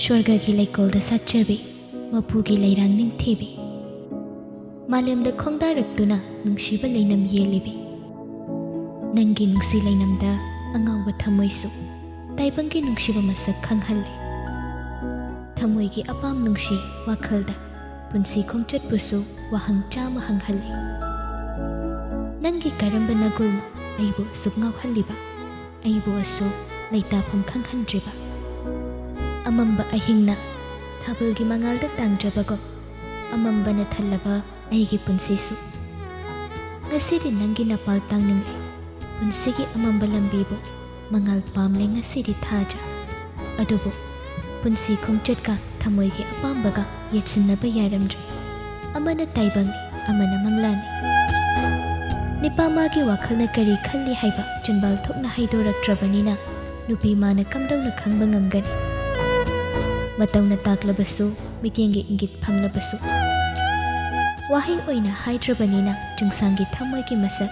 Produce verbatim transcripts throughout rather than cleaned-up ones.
ꯁ꯭ꯋꯔꯒꯒꯤ ꯂꯩꯀꯣꯜꯗ ꯁꯥꯠꯆꯕꯤ, ꯃꯄꯨꯒꯤ ꯂꯩꯔꯥꯡ ꯅꯤꯡꯊꯤꯕꯤ, ꯃꯥꯂꯦꯝꯗ ꯈꯣꯡꯗꯥꯔꯛꯇꯨꯅ ꯅꯨꯡꯁꯤꯕ ꯂꯩꯅꯝ ꯌꯦꯜꯂꯤꯕꯤ, ꯅꯪꯒꯤ ꯅꯨꯡꯁꯤ ꯂꯩꯅꯝꯗ ꯑꯉꯥꯎꯕ ꯊꯃꯣꯏꯁꯨ ꯇꯥꯏꯕꯪꯒꯤ ꯅꯨꯡꯁꯤꯕ ꯃꯁꯛ ꯈꯪꯍꯜꯂꯦ꯫ ꯊꯃꯣꯏꯒꯤ ꯑꯄꯥꯝ ꯅꯨꯡꯁꯤ ꯋꯥꯈꯜꯗ ꯄꯨꯟꯁꯤ ꯈꯣꯡꯆꯠꯄꯨꯁꯨ ꯋꯥꯍꯪ ꯆꯥꯝꯃ ꯍꯪꯍꯜꯂꯤ꯫ ꯅꯪꯒꯤ ꯀꯔꯝꯕ ꯅꯒꯨꯜꯅꯣ ꯑꯩꯕꯨ ꯑꯁꯨꯛ ꯉꯥꯎꯍꯜꯂꯤꯕ, ꯑꯩꯕꯨ ꯑꯁꯨꯛ ꯂꯩꯇꯥꯐꯝ ꯈꯪꯍꯟꯗ꯭ꯔꯤꯕ? ꯑꯃꯝꯕ ꯑꯍꯤꯡꯅ ꯊꯥꯕꯜꯒꯤ ꯃꯉꯥꯜꯗ ꯇꯥꯡꯖꯕꯒꯨꯝ, ꯑꯃꯝꯕꯅ ꯊꯜꯂꯕ ꯑꯩꯒꯤ ꯄꯨꯟꯁꯤꯁꯨ ꯉꯁꯤꯗꯤ ꯅꯪꯒꯤ ꯅꯄꯥꯜ ꯇꯥꯡꯅꯤꯡꯂꯦ꯫ ꯄꯨꯟꯁꯤꯒꯤ ꯑꯃꯝꯕ ꯂꯝꯕꯤꯕꯨ ꯃꯉꯥꯜ ꯄꯥꯝꯂꯦ ꯉꯁꯤꯗꯤ ꯊꯥꯖ꯫ ꯑꯗꯨꯕꯨ ꯄꯨꯟꯁꯤ ꯈꯣꯡꯆꯠꯀ ꯊꯃꯣꯏꯒꯤ ꯑꯄꯥꯝꯕꯒ ꯌꯦꯠꯁꯤꯟꯅꯕ ꯌꯥꯔꯝꯗ꯭ꯔꯦ꯫ ꯑꯃꯅ ꯇꯥꯏꯕꯪꯅꯤ, ꯑꯃꯅ ꯃꯪꯂꯥꯟꯅꯤ꯫ ꯅꯤꯄꯥ ꯃꯥꯒꯤ ꯋꯥꯈꯜꯅ ꯀꯔꯤ ꯈꯜꯂꯤ ꯍꯥꯏꯕ ꯆꯤꯟꯕꯥꯜ ꯊꯣꯛꯅ ꯍꯥꯏꯗꯣꯔꯛꯇ꯭ꯔꯕꯅꯤꯅ ꯅꯨꯄꯤ ꯃꯥꯅ ꯀꯝꯗꯧꯅ ꯈꯪꯕ ꯉꯝꯒꯅꯤ? ꯃꯇꯧꯅ ꯇꯥꯛꯂꯕꯁꯨ, ꯃꯤꯠꯌꯦꯡꯒꯤ ꯏꯪꯒꯤꯠ ꯐꯪꯂꯕꯁꯨ, ꯋꯥꯍꯩ ꯑꯣꯏꯅ ꯍꯥꯏꯗ꯭ꯔꯕꯅꯤꯅ ꯆꯤꯡꯁꯥꯡꯒꯤ ꯊꯃꯣꯏꯒꯤ ꯃꯁꯛ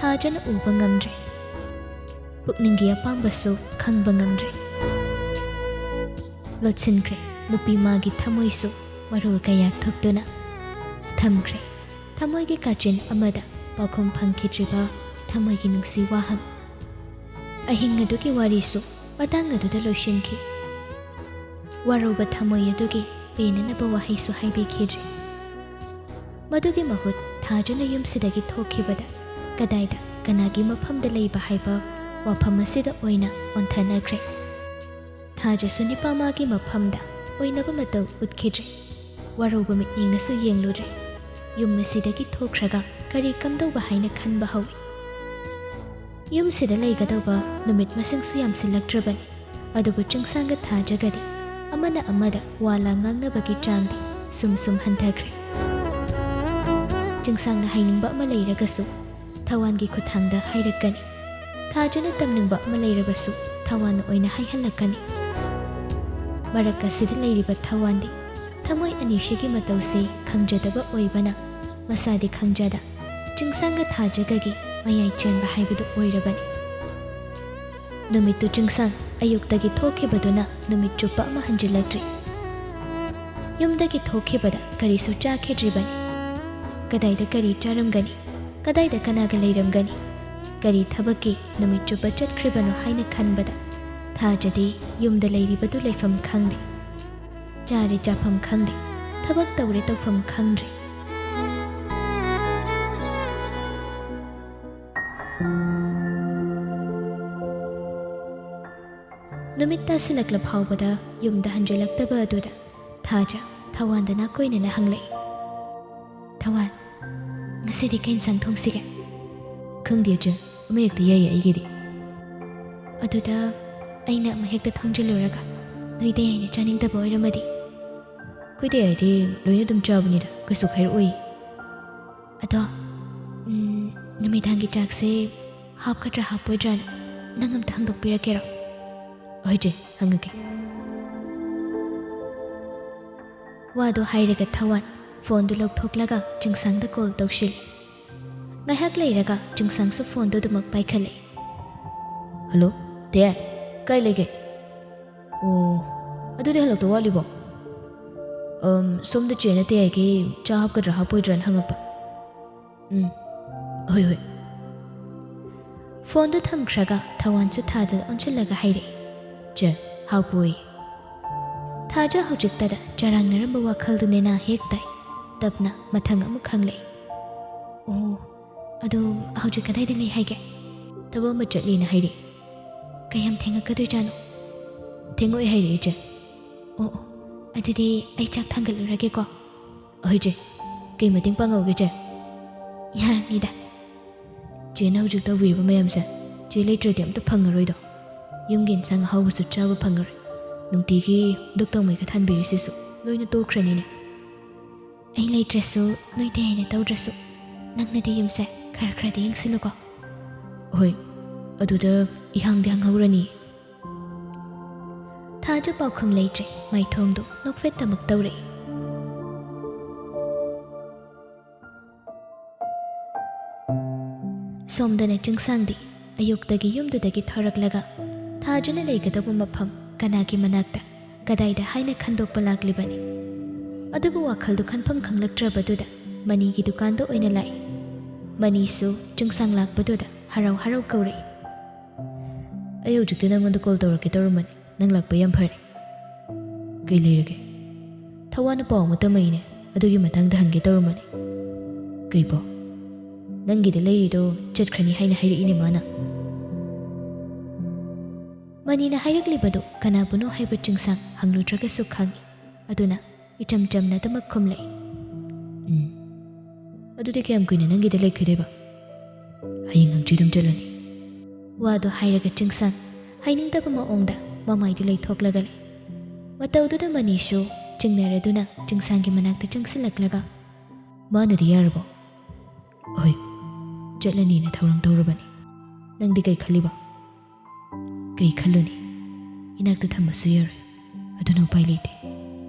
ꯊꯥꯖꯅ ꯎꯕ ꯉꯝꯗ꯭ꯔꯦ꯫ ꯄꯨꯛꯅꯤꯡꯒꯤ ꯑꯄꯥꯝꯕꯁꯨ ꯈꯪꯕ ꯉꯝꯗ꯭ꯔꯦ꯫ ꯂꯣꯠꯁꯤꯟꯈ꯭ꯔꯦ ꯅꯨꯄꯤ ꯃꯥꯒꯤ ꯊꯃꯣꯏꯁꯨ ꯃꯔꯣꯜ ꯀꯌꯥ ꯊꯣꯛꯇꯨꯅ ꯊꯝꯈ꯭ꯔꯦ꯫ ꯊꯃꯣꯏꯒꯤ ꯀꯥꯆꯤꯟ ꯑꯃꯗ ꯄꯥꯎꯈꯨꯝ ꯐꯪꯈꯤꯗ꯭ꯔꯤꯕ ꯊꯃꯣꯏꯒꯤ ꯅꯨꯡꯁꯤ ꯋꯥꯍꯪ꯫ ꯑꯍꯤꯡ ꯑꯗꯨꯒꯤ ꯋꯥꯔꯤꯁꯨ ꯃꯇꯥꯡ ꯑꯗꯨꯗ ꯂꯣꯏꯁꯤꯟꯈꯤ꯫ ꯋꯥꯔꯧꯕ ꯊꯃꯣꯏ ꯑꯗꯨꯒꯤ ꯄꯦꯟꯅꯅꯕ ꯋꯥꯍꯩꯁꯨ ꯍꯥꯏꯕꯤꯈꯤꯗ꯭ꯔꯤ꯫ ꯃꯗꯨꯒꯤ ꯃꯍꯨꯠ ꯊꯥꯖꯅ ꯌꯨꯝꯁꯤꯗꯒꯤ ꯊꯣꯛꯈꯤꯕꯗ ꯀꯗꯥꯏꯗ ꯀꯅꯥꯒꯤ ꯃꯐꯝꯗ ꯂꯩꯕ ꯍꯥꯏꯕ ꯋꯥꯐꯝ ꯑꯁꯤꯗ ꯑꯣꯏꯅ ꯑꯣꯟꯊꯅꯈ꯭ꯔꯦ꯫ ꯊꯥꯖꯁꯨ ꯅꯤꯄꯥ ꯃꯥꯒꯤ ꯃꯐꯝꯗ ꯑꯣꯏꯅꯕ ꯃꯇꯧ ꯎꯠꯈꯤꯗ꯭ꯔꯦ꯫ ꯋꯥꯔꯧꯕ ꯃꯤꯠꯌꯦꯡꯅꯁꯨ ꯌꯦꯡꯂꯨꯗ꯭ꯔꯦ꯫ ꯌꯨꯝ ꯑꯁꯤꯗꯒꯤ ꯊꯣꯛꯈ꯭ꯔꯒ ꯀꯔꯤ ꯀꯝꯗꯧꯕ ꯍꯥꯏꯅ ꯈꯟꯕ ꯍꯧꯏ꯫ ꯌꯨꯝꯁꯤꯗ ꯂꯩꯒꯗꯧꯕ ꯅꯨꯃꯤꯠ ꯃꯁꯤꯡꯁꯨ ꯌꯥꯝꯁꯤꯜꯂꯛꯇ꯭ꯔꯕꯅꯤ꯫ ꯑꯗꯨꯕꯨ ꯆꯤꯡꯁꯥꯡꯒ ꯊꯥꯖꯒꯗꯤ ꯑꯃꯅ ꯑꯃꯗ ꯋꯥ ꯂꯥ ꯉꯥꯡꯅꯕꯒꯤ ꯆꯥꯡꯗꯤ ꯁꯨꯝ ꯁꯨꯝ ꯍꯟꯊꯈ꯭ꯔꯦ꯫ ꯆꯤꯡꯁꯥꯡꯅ ꯍꯥꯏꯅꯤꯡꯕ ꯑꯃ ꯂꯩꯔꯒꯁꯨ ꯊꯋꯥꯟꯒꯤ ꯈꯨꯠꯊꯥꯡꯗ ꯍꯥꯏꯔꯛꯀꯅꯤ꯫ ꯊꯥꯖꯅ ꯇꯝꯅꯤꯡꯕ ꯑꯃ ꯂꯩꯔꯕꯁꯨ ꯊꯋꯥꯟꯅ ꯑꯣꯏꯅ ꯍꯥꯏꯍꯜꯂꯛꯀꯅꯤ꯫ ꯃꯔꯛ ꯑꯁꯤꯗ ꯂꯩꯔꯤꯕ ꯊꯋꯥꯟꯗꯤ ꯊꯃꯣꯏ ꯑꯅꯤꯁꯤꯒꯤ ꯃꯇꯧꯁꯤ ꯈꯪꯖꯗꯕ ꯑꯣꯏꯕꯅ ꯃꯁꯥꯗꯤ ꯈꯪꯖꯗ ꯆꯤꯡꯁꯥꯡꯒ ꯊꯥꯖꯒꯒꯤ ꯃꯌꯥꯏ ꯆꯦꯟꯕ ꯍꯥꯏꯕꯗꯨ ꯑꯣꯏꯔꯕꯅꯤ꯫ ꯅꯨꯃꯤꯠꯇꯨ ꯆꯤꯡꯁꯥꯡ ꯑꯌꯨꯛꯇꯒꯤ ꯊꯣꯛꯈꯤꯕꯗꯨꯅ ꯅꯨꯃꯤꯠ ꯆꯨꯞꯄ ꯑꯃ ꯍꯟꯖꯤꯜꯂꯛꯇ꯭ꯔꯤ꯫ ꯌꯨꯝꯗꯒꯤ ꯊꯣꯛꯈꯤꯕꯗ ꯀꯔꯤꯁꯨ ꯆꯥꯈꯤꯗ꯭ꯔꯤꯕꯅꯤ꯫ ꯀꯗꯥꯏꯗ ꯀꯔꯤ ꯆꯥꯔꯝꯒꯅꯤ? ꯀꯗꯥꯏꯗ ꯀꯅꯥꯒ ꯂꯩꯔꯝꯒꯅꯤ? ꯀꯔꯤ ꯊꯕꯛꯀꯤ ꯅꯨꯃꯤꯠ ꯆꯨꯞꯄ ꯆꯠꯈ꯭ꯔꯤꯕꯅꯣ ꯍꯥꯏꯅ ꯈꯟꯕꯗ ꯊꯥꯖꯗꯤ ꯌꯨꯝꯗ ꯂꯩꯔꯤꯕꯗꯨ ꯂꯩꯐꯝ ꯈꯪꯗꯦ꯫ ꯆꯥꯔꯦ ꯆꯥꯐꯝ ꯈꯪꯗꯦ꯫ ꯊꯕꯛ ꯇꯧꯔꯦ ꯇꯧꯐꯝ ꯈꯪꯗ꯭ꯔꯦ꯫ ꯅꯨꯃꯤꯠ ꯇꯥꯁꯤꯜꯂꯛꯂ ꯐꯥꯎꯕꯗ ꯌꯨꯝꯗ ꯍꯟꯖꯤꯜꯂꯛꯇꯕ ꯑꯗꯨꯗ ꯊꯥꯖ ꯊꯋꯥꯟꯗ ꯅꯥꯀꯣꯏꯅꯅ ꯍꯪꯂꯛꯏ, "ꯊꯋꯥꯟ, ꯉꯁꯤꯗꯤ ꯀꯩ ꯏꯟꯁꯥꯡ ꯊꯣꯡꯁꯤꯒꯦ?" "ꯈꯪꯗꯦ ꯏꯆꯦ, ꯑꯃ ꯍꯦꯛꯇ ꯌꯥꯏꯌꯦ ꯑꯩꯒꯤꯗꯤ꯫ ꯑꯗꯨꯗ ꯑꯩꯅ ꯑꯃ ꯍꯦꯛꯇ ꯊꯣꯡꯖꯤꯜꯂꯨꯔꯒ ꯅꯣꯏꯗ ꯑꯩꯅ ꯆꯥꯅꯤꯡꯗꯕ ꯑꯣꯏꯔꯝꯃꯗꯤ?" "ꯑꯩꯈꯣꯏꯗꯤ ꯍꯥꯏꯗꯤ ꯂꯣꯏꯅ ꯑꯗꯨꯝ ꯆꯥꯕꯅꯤꯗ, ꯀꯩꯁꯨ ꯈꯥꯏꯔꯛꯑꯣꯏ꯫ ꯑꯗꯣ, ꯎꯝ, ꯅꯨꯃꯤꯗꯥꯡꯒꯤ ꯆꯥꯛꯁꯦ ꯍꯥꯞꯀꯗ꯭ꯔꯥ ꯍꯥꯞꯄꯣꯏꯗ꯭ꯔꯥꯅ ꯅꯪ ꯑꯝꯇ ꯍꯪꯗꯣꯛꯄꯤꯔꯛꯀꯦꯔꯣ?" "ꯍꯣꯏ ꯆꯦ, ꯍꯪꯉꯛꯀꯦ꯫" ꯋꯥꯗꯣ ꯍꯥꯏꯔꯒ ꯊꯋꯥꯟ ꯐꯣꯟꯗꯨ ꯂꯧꯊꯣꯛꯂꯒ ꯆꯤꯡꯁꯥꯡꯗ ꯀꯣꯜ ꯇꯧꯁꯤꯜꯂꯤ꯫ ꯉꯥꯏꯍꯥꯛ ꯂꯩꯔꯒ ꯆꯤꯡꯁꯥꯡꯁꯨ ꯐꯣꯟꯗꯨ ꯑꯗꯨꯃꯛ ꯄꯥꯏꯈꯠꯂꯦ꯫ "ꯍꯜꯂꯣ, ꯇꯦ, ꯀꯥꯏ ꯂꯩꯒꯦ?" "ꯑꯣ, ꯑꯗꯨꯗꯤ ꯍꯜꯂꯛꯇꯧ ꯋꯥꯠꯂꯤꯕꯣ?" "ꯑꯝ, ꯁꯣꯝꯗ ꯆꯦꯅ ꯇꯦ ꯍꯥꯏꯒꯦ ꯆꯥ ꯍꯥꯞꯀꯗ꯭ꯔꯥ ꯍꯥꯞꯄꯣꯏꯗ꯭ꯔꯥꯅ ꯍꯪꯉꯛꯄ꯫" "ꯎꯝ, ꯍꯣꯏ, ꯍꯣꯏ꯫" ꯐꯣꯟꯗꯨ ꯊꯝꯈ꯭ꯔꯒ ꯊꯋꯥꯟꯁꯨ ꯊꯥꯗ ꯑꯣꯟꯁꯤꯜꯂꯒ ꯍꯥꯏꯔꯛꯏ, "ꯆꯦ, ꯍꯥꯞꯄꯣꯏ꯫" ꯊꯥꯖ ꯍꯧꯖꯤꯛꯇꯗ ꯆꯔꯥꯡꯅꯔꯝꯕ ꯋꯥꯈꯜꯗꯨ ꯅꯦꯅꯥ ꯍꯦꯛ ꯇꯥꯏ꯫ ꯇꯞꯅ ꯃꯊꯪ ꯑꯃꯨꯛ ꯈꯪꯂꯛꯏ꯫ "ꯑꯣ, ꯑꯗꯨ ꯍꯧꯖꯤꯛ ꯀꯗꯥꯏꯗ ꯂꯩ ꯍꯥꯏꯒꯦ?" "ꯊꯕꯛ ꯑꯃ ꯆꯠꯂꯤꯅ ꯍꯥꯏꯔꯛꯏ꯫" "ꯀꯌꯥꯝ ꯊꯦꯡꯉꯛꯀꯗꯣꯏꯖꯥꯠꯅꯣ?" "ꯊꯦꯡꯉꯛꯑꯣꯏ ꯍꯥꯏꯔꯛꯑꯦ ꯏꯆꯦ꯫" "ꯑꯣ, ꯑꯣ, ꯑꯗꯨꯗꯤ ꯑꯩ ꯆꯥꯛ ꯊꯥꯡꯒꯠꯂꯨꯔꯒꯦꯀꯣ꯫" "ꯍꯣꯏ ꯏꯆꯦ, ꯀꯩ ꯃꯇꯦꯡ ꯄꯥꯡꯍꯧꯒꯦ ꯏꯆꯦ?" "ꯌꯥꯔꯅꯤꯗ꯫" "ꯆꯦꯅ ꯍꯧꯖꯤꯛ ꯇꯧꯕꯤꯔꯤꯕ ꯃꯌꯥꯝꯁꯦ ꯆꯦ ꯂꯩꯇ꯭ꯔꯗꯤ ꯑꯝꯇ ꯐꯪꯉꯔꯣꯏꯗꯣ꯫ ꯌꯨꯝꯒꯤ ꯏꯟꯁꯥꯡ ꯑꯍꯥꯎꯕꯁꯨ ꯆꯥꯕ ꯐꯪꯉꯔꯣꯏ꯫ ꯅꯨꯡꯇꯤꯒꯤ ꯗꯨꯛ ꯇꯧꯃꯩꯒ ꯊꯥꯟꯕꯤꯔꯤꯁꯤꯁꯨ ꯂꯣꯏꯅ ꯇꯣꯛꯈ꯭ꯔꯅꯤꯅꯦ꯫" "ꯑꯩ ꯂꯩꯇ꯭ꯔꯁꯨ, ꯅꯣꯏꯗ ꯍꯦꯟꯅ ꯇꯧꯗ꯭ꯔꯁꯨ, ꯅꯪꯅꯗꯤ ꯌꯨꯝꯁꯦ ꯈꯔ ꯈꯔꯗꯤ ꯌꯦꯡꯁꯤꯜꯂꯨꯀꯣ꯫" "ꯍꯣꯏ, ꯑꯗꯨꯗ ꯏꯍꯥꯡꯗꯤ ꯍꯥꯡꯍꯧꯔꯅꯤ꯫" ꯊꯥꯖ ꯄꯥꯎꯈꯨꯝ ꯂꯩꯇ꯭ꯔꯦ꯫ ꯃꯥꯏꯊꯣꯡꯗꯨ ꯅꯣꯛꯐꯦꯠꯇꯃꯛ ꯇꯧꯔꯛꯏ꯫ ꯁꯣꯝꯗꯅ ꯆꯤꯡꯁꯥꯡꯗꯤ ꯑꯌꯨꯛꯇꯒꯤ ꯌꯨꯝꯗꯨꯗꯒꯤ ꯊꯣꯔꯛꯂꯒ ꯊꯥꯖꯅ ꯂꯩꯒꯗꯧꯕ ꯃꯐꯝ ꯀꯅꯥꯒꯤ ꯃꯅꯥꯛꯇ, ꯀꯗꯥꯏꯗ ꯍꯥꯏꯅ ꯈꯟꯗꯣꯛꯄ ꯂꯥꯛꯂꯤꯕꯅꯤ꯫ ꯑꯗꯨꯕꯨ ꯋꯥꯈꯜꯗꯨ ꯈꯟꯐꯝ ꯈꯪꯂꯛꯇ꯭ꯔꯕꯗꯨꯗ ꯃꯅꯤꯒꯤ ꯗꯨꯀꯥꯟꯗ ꯑꯣꯏꯅ ꯂꯥꯛꯏ꯫ ꯃꯅꯤꯁꯨ ꯆꯤꯡꯁꯥꯡ ꯂꯥꯛꯄꯗꯨꯗ ꯍꯔꯥꯎ ꯍꯔꯥꯎ ꯀꯧꯔꯛꯏ꯫ "ꯑꯩ ꯍꯧꯖꯤꯛꯇ ꯅꯪꯉꯣꯟꯗ ꯀꯣꯜ ꯇꯧꯔꯛꯀꯦ ꯇꯧꯔꯝꯕꯅꯤ, ꯅꯪ ꯂꯥꯛꯄ ꯌꯥꯝ ꯐꯔꯦ꯫ ꯀꯩ ꯂꯩꯔꯒꯦ?" "ꯊꯋꯥꯅ ꯄꯥꯎ ꯑꯃ ꯇꯝꯃꯛꯏꯅꯦ, ꯑꯗꯨꯒꯤ ꯃꯇꯥꯡꯗ ꯍꯪꯒꯦ ꯇꯧꯔꯝꯕꯅꯤ꯫" "ꯀꯩ ꯄꯥꯎ?" "ꯅꯪꯒꯤꯗ ꯂꯩꯔꯤꯗꯣ ꯆꯠꯈ꯭ꯔꯅꯤ ꯍꯥꯏꯅ ꯍꯥꯏꯔꯛꯏꯅꯦ ꯃꯥꯅ꯫" ꯃꯅꯤꯅ ꯍꯥꯏꯔꯛꯂꯤꯕꯗꯨ ꯀꯅꯥꯕꯨꯅꯣ ꯍꯥꯏꯕ ꯆꯤꯡꯁꯥꯡ ꯍꯪꯂꯨꯗ꯭ꯔꯒꯁꯨ ꯈꯪꯏ꯫ ꯑꯗꯨꯅ ꯏꯆꯝ ꯆꯝꯅ ꯑꯗꯨꯃꯛ ꯈꯨꯝꯂꯛꯏ꯫ "ꯎꯝ꯫ ꯑꯗꯨꯗꯤ ꯀꯌꯥꯝ ꯀꯨꯏꯅ ꯅꯪꯒꯤꯗ ꯂꯩꯈꯤꯗꯣꯏꯕ?" "ꯍꯌꯦꯡ ꯍꯪꯆꯤꯠ ꯑꯗꯨꯝ ꯆꯠꯂꯅꯤ꯫" ꯋꯥꯗꯨ ꯍꯥꯏꯔꯒ ꯆꯤꯡꯁꯥꯡ ꯍꯥꯏꯅꯤꯡꯗꯕ ꯃꯑꯣꯡꯗ ꯃꯃꯥꯏꯗꯨ ꯂꯩꯊꯣꯛꯂꯒ ꯂꯩ꯫ ꯃꯇꯧꯗꯨꯗ ꯃꯅꯤꯁꯨ ꯆꯤꯡꯅꯔꯗꯨꯅ ꯆꯤꯡꯁꯥꯡꯒꯤ ꯃꯅꯥꯛꯇ ꯆꯪꯁꯤꯜꯂꯛꯂꯒ, "ꯃꯥꯅꯗꯤ ꯌꯥꯔꯕꯣ?" "ꯍꯣꯏ, ꯆꯠꯂꯅꯤꯅ ꯊꯧꯔꯥꯡ ꯇꯧꯔꯕꯅꯤ꯫ ꯅꯪꯗꯤ ꯀꯩ ꯈꯜꯂꯤꯕ?" "ꯀꯩ ꯈꯜꯂꯨꯅꯤ? ꯏꯅꯥꯛꯇ ꯊꯝꯕꯁꯨ ꯌꯥꯔꯣꯏ, ꯑꯗꯨꯅ ꯎꯄꯥꯏ ꯂꯩꯇꯦ꯫"